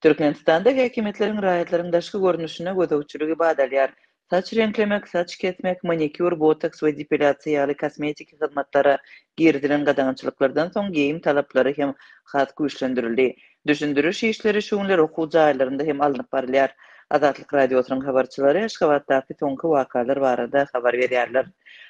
Türkmenistanda häkimiýetleriň raýatlaryň daşky görnüşine gözegçiligi bat alýar. Saç reňklemek, saç kesmek, manikýur, botoks we depilýasiýa ýaly kosmetiki hyzmatlara girizilen gadagançylyklardan soň geýim talaplary hem has güýçlendirildi. Düşündiriş işleri şu günler okuw jaýlarynda hem alnyp barylýar. Azatlyk Radiosynyň habarçylary Aşgabatdaky soňky wakalar barada habar berýärler.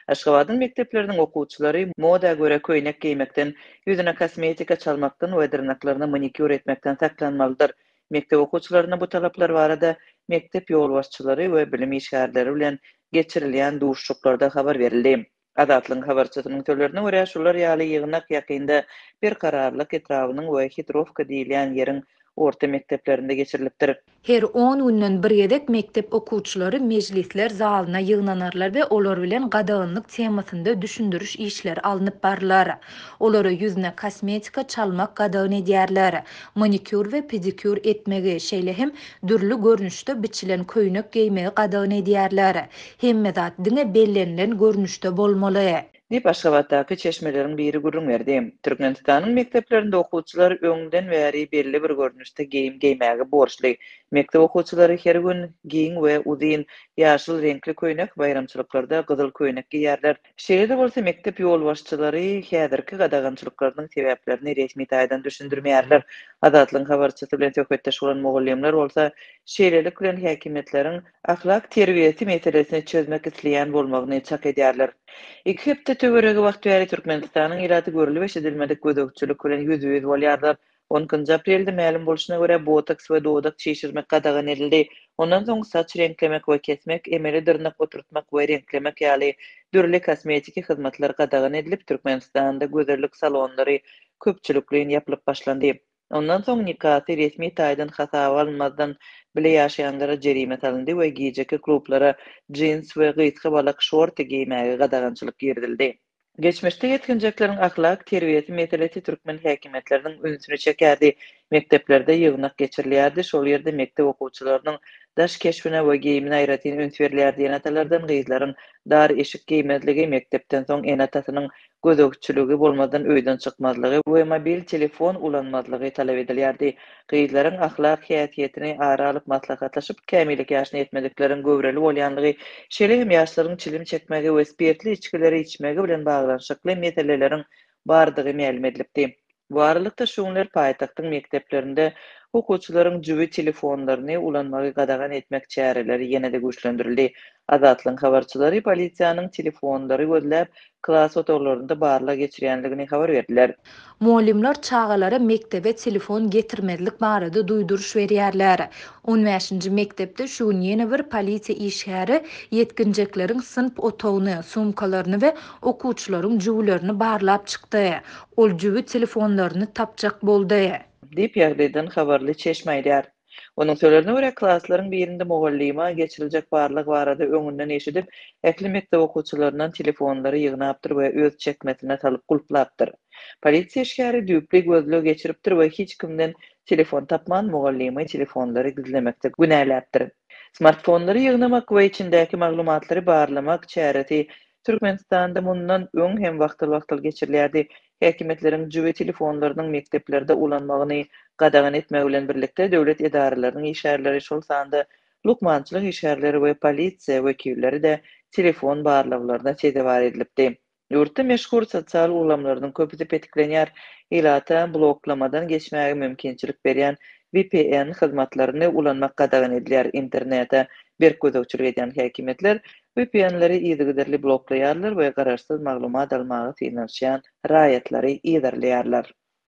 Aşgabadyň mekdepleriniň okuwçylary moda görä köýnek geýmekden, ýüzüne kosmetika çalmakdan we dyrnaklaryna manikýur etmekden saklanmalydyr. Mekdep okuwçylaryna bu talaplar barada mekdep ýolbaşçylary we bilim işgärleri bilen geçirilýän duşuşyklarda habar berildi. Azatlygyň habarçysynyň sözlerine görä, şular ýaly ýygnak ýakynda Berkararlyk etrabynyň we Hitrowka diýilýän ýeriň orta mekdeplerinde geçirilipdir. Her on günden bir gezek mekdep okuwçylary mejlisler zalyna ýygnanarlar we olar bilen gadaganlyk temasynda düşündiriş işleri alnyp barylar. Olara ýüzüne kosmetika çalmak gadagan edýärler. Manikýur we pedikýur etmegi, şeýle hem dürli görnüşde biçilen köýnek geýmegi gadagan edýärler. Hemme zat diňe bellenilen görnüşde bolmaly. Diýip, Aşgabatdaky çeşmeleriň biri gürrüň berdi. Türkmenistanyň mekdeplerinde okuwçylar öňden bäri belli bir görnüşde geýim geýmäge borçly. Mekdep okuwçylary her gün giň we uzyn ýaşyl reňkli köýnek, baýramçylyklarda gyzyl köýnek geýýärler. Şeýle-de bolsa, mekdep ýolbaşçylary häzirki gadagançylyklarynyň sebäplerini resmi taýdan düşündirmeýärler. Azatlygyň habarçysy bilen söhbetdeş bolan mugallymlar bolsa, şeýlelik bilen häkimiýetleriň ahlak terbiýesi meselesini çözmek isleýän bolmagyny çak edýärler. Iki hepde töweregi wagt bäri Türkmenistanyň ilaty görlüp-eşidilmedik gözegçilik bilen ýüzbe-ýüz bolýarlar. On ikinji aprelde mälim bolşuna görä, botoks we dodak çişirmek gadagan edildi. Ondan soň saç reňklemek we kesmek, emeli dyrnak oturtmak we reňklemek ýaly dürli kosmetiki hyzmatlar gadagan edilip, Türkmenistanda gözellik salonlary köpçülikleýin ýapylyp başlandy. Ondan soň nikasy resmi taýdan hasaba alynmazdan bile ýaşaýanlara jerime salyndy we gijeki klublara jins we gysga balak şorty geýmäge gadagançylyk girizildi. Geçmişde ýetginjekleriň ahlak terbiýesi meselesi türkmen häkimiýetleriniň ünsüni çekerdi. Mekdeplerde ýygnak geçirilýärdi, şol ýerde mekdep okuwçylarynyň daş keşbine we geýimine aýratyn üns berilýärdi, ene-atalardan gyzlaryň dar eşik geýmezligi, mekdepden soň ene-atasynyň gözegçiligi bolmazdan öýden çykmazlygy we mobil telefon ulanmazlygy talap edilýärdi. Gyzlaryň ahlak häsiýetini ara alyp maslahatlaşyp, kämillik ýaşyna ýetmedikleriň göwreli bolýanlygy, şeýle hem ýaşlaryň çilim çekmegi we spirtli içgileri içmegi bilen baglanyşykly meseleleriň bardygy mälim edilipdi. Bu aralykda, şu günler paýtagtyň mekdeplerinde okuwçylaryň jübi telefonlaryny ulanmagy gadagan etmek çäreleri ýene-de güýçlendirildi. Azatlygyň habarçylary polisiýanyň telefonlary gözläp, klas otaglarynda barlag geçirýändigini habar berdiler. Mugallymlar çagalara mekdebe telefon getirmezlik barada duýduryş berýärler. On bäşinji mekdepde şu gün ýene bir polisiýa işgäri ýetginjekleriň synp otagyny, sumkalaryny we okuwçylaryň jübülerini barlap çykdy. Ol jübi telefonlaryny tapjak boldy. Diýip, ýagdaýdan habarly çeşme aýdýar. Onuň sözlerine görä, klaslaryň birinde mugallyma geçiriljek barlag barada öňünden eşidip, ähli mekdep okuwçylaryndan telefonlary ýygnapdyr we öz çekmesine salyp gulplapdyr. Polisiýa işgäri düýpli gözleg geçiripdir we hiç kimden telefon tapman, mugallymy telefonlary gizlemekde günäläpdir. Smartfonlary ýygnamak we içindäki maglumatlary barlamak çäresi Türkmenistanda mundan öň hem wagtal-wagtal geçirilýärdi. Häkimiýetleriň jübi telefonlarynyň mekdeplerde ulanmagyny gadagan etmegi bilen birlikde, döwlet edaralarynyň işgärleri, şol sanda lukmançylyk işgärleri we polisiýa wekilleri-de telefon barlaglaryna sezewar edilipdi. Ýurtda meşhur sosial ulgamlarynyň köpüsi petiklenýär. Ilata bloklamadan geçmäge mümkinçilik berýän VPN hyzmatlaryny ulanmak gadagan edilýär, internete berk gözegçilik edýän häkimiýetler VPN-leri yzygiderli bloklaýarlar we garaşsyz maglumat almaga synanyşýan raýatlary yzarlaýarlar.